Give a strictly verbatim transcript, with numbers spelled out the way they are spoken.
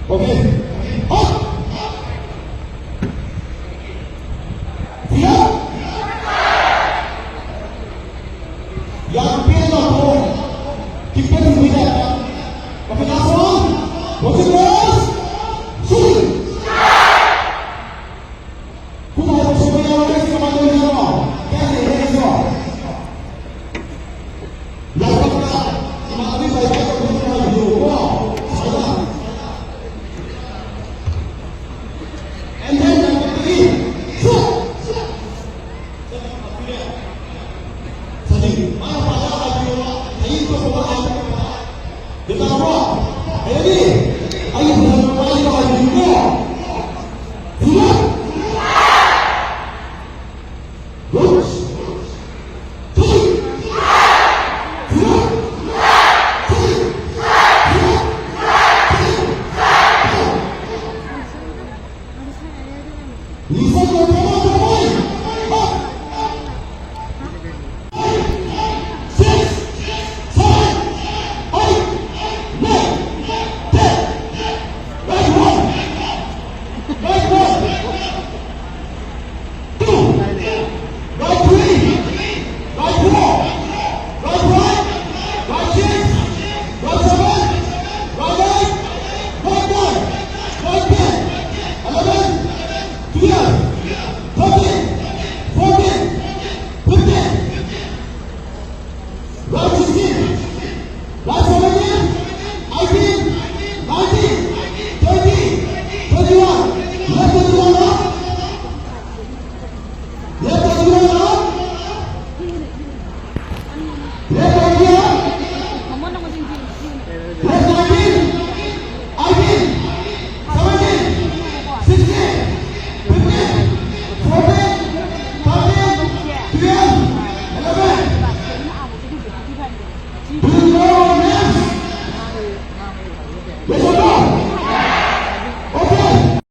Okay. Up. Feet up. Yang pin up. Keep getting with that. Okay, last one. What's it, girls? Shoot. Who has a super yellow? Come on, come on. Get it, hands up. Two. Right three. Right four. Right five. Right six. Right seven. Right eight. Right nine. Right ten. Eleven. Twelve. Thirteen. Fourteen. Fifteen. Right sixteen. Right seventeen. Eighteen. Nineteen. Twenty. Twenty-one. Left twenty-one up. Left twenty-one up. Left twenty up. Left nineteen. Eighteen. Seventeen. Sixteen. Fifteen. Fourteen. Thirteen. Twelve. Eleven. Two more left. Let's go.